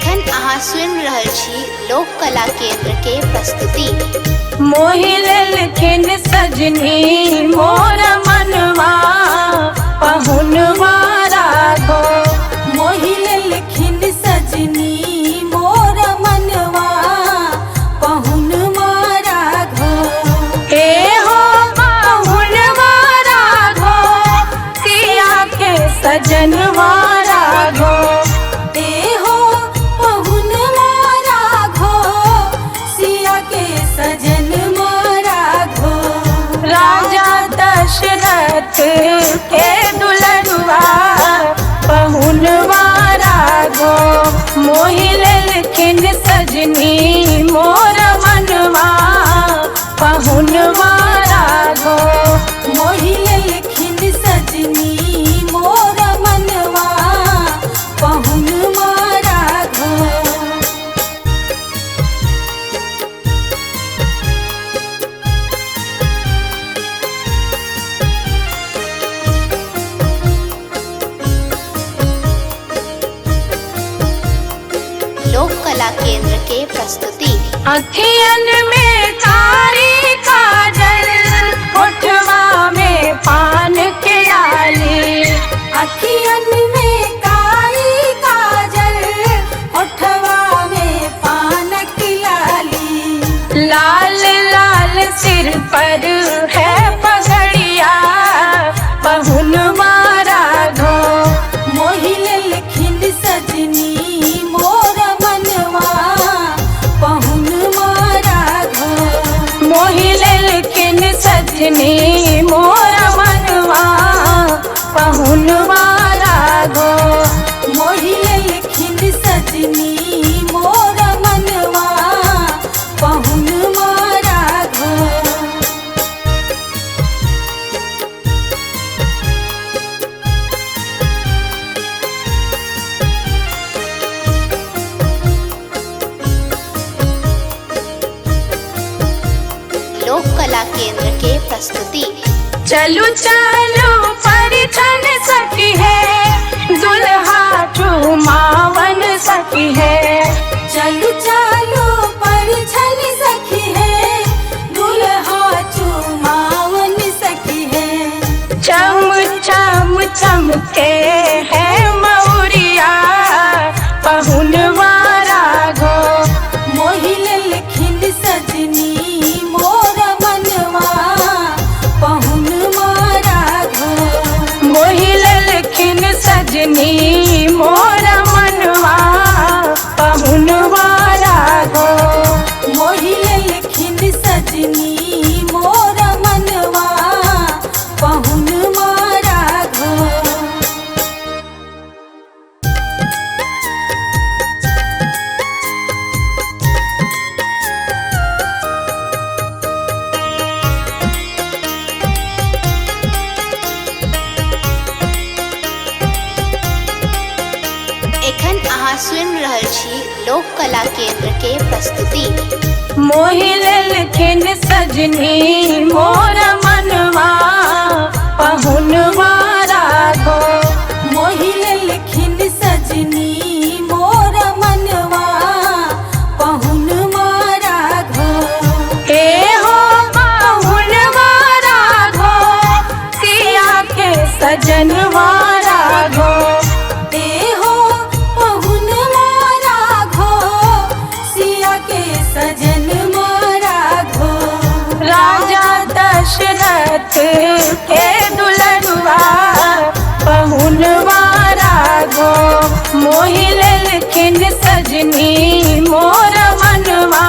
एखन अहाँ सुनि रहल छी लोक कला केंद्र के प्रस्तुति। मोहि लेलखिन सजनी मोर मनवा पहुनवा राघो। मोहि लेलखिन सजनी मोर मनवा पहुनवा राघो। ए हो पहुनवा राघो, सिया के सजनवा राघो। ए हो पहुनवा राघो, सिया के सजनवा राघो। राजा दशरथ के दुलरुआ पहुनवा राघो। मोहि लेलखिन सजनी मोर मनवा पहुनवा राघो। मोहि लेलखिन सजनी मोर मनवा पहुनवा राघो। लोक कला केंद्र के प्रस्तुति। अखियन में कारी काजल, होठवा में पान के आली। अखियन में कारी काजल, होठवा में पानक लाली। लाल लाल सिर पर है पगड़िया पहुनवा राघो। मोहि लेलखिन सजनी मोर मनवा पहुनवा राघो। मोहि लेलखिन सजनी मोर मनवा पहुनवा राघो। मोहि लेलखिन सजनी मोर मनवा पहुनवा राघो। लोक कला केंद्र के प्रस्तुति। चलू चलू परिछन सखी है, दुल्हा चुमावन सखी है। चलू चलू परिछन सखी है, दुल्हा चुमावन सखी है। चम चम चमके है मौरिया पहुनवा राघो। मोहि लेलखिन सजनी मोर मनवा पहुनवा राघो। मोहि लेलखिन सजनी मोर मनवा पहुनवा राघो। मोहि लेलखिन सजनी मोर मनवा पहुनवा राघो। एखन अहाँ सुनि रहल छी लोक कला केंद्र के प्रस्तुति। मोहि लेलखिन सजनी मोर मनवा पहुनवा राघो। मोहि लेलखिन सजनी मोर मनवा पहुनवा राघो। ए हो पहुनवा राघो, सिया के सजनवा राघो। ए हो पहुनवा राघो, सिया के सजनवा राघो। राजा दशरथ के दुलरुआ पहुनवा राघो। मोहि लेलखिन सजनी मोर मनवा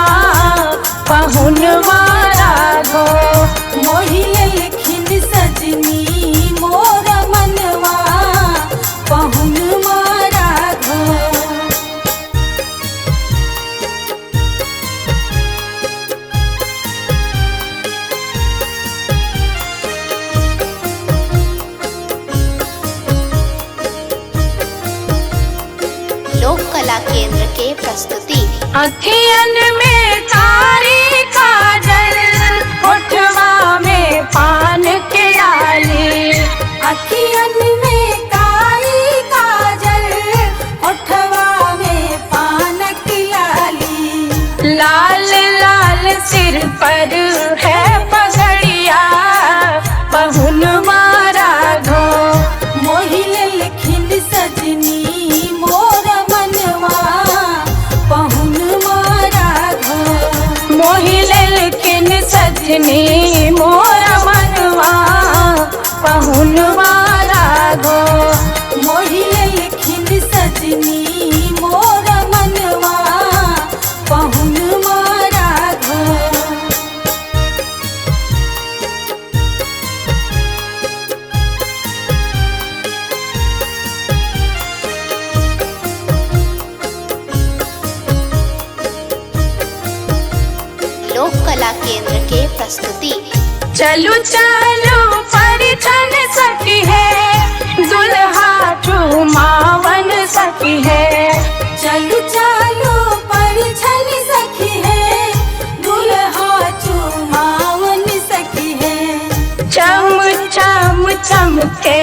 पहुनवा राघो। मोहि लेलखिन सजनी मोर मनवा पहुनवा राघो। लोक कला केंद्र के प्रस्तुति। अखियन में कारी काजल, होठवा में पान के आली। अखियन में कारी काजल, होठवा में पान लेलखिन मोर मनवा पहुनवा राघो। मोहि लेलखिन सजनी मोर मनवा पहुनवा राघो। लोक कला केंद्र के प्रस्तुति। चलू चलू परिछन सखी है, दुल्हा चुमावन सखी है। चलू चलू परिछन सखी है, दुल्हा चुमावन सखी है। चम चम चमके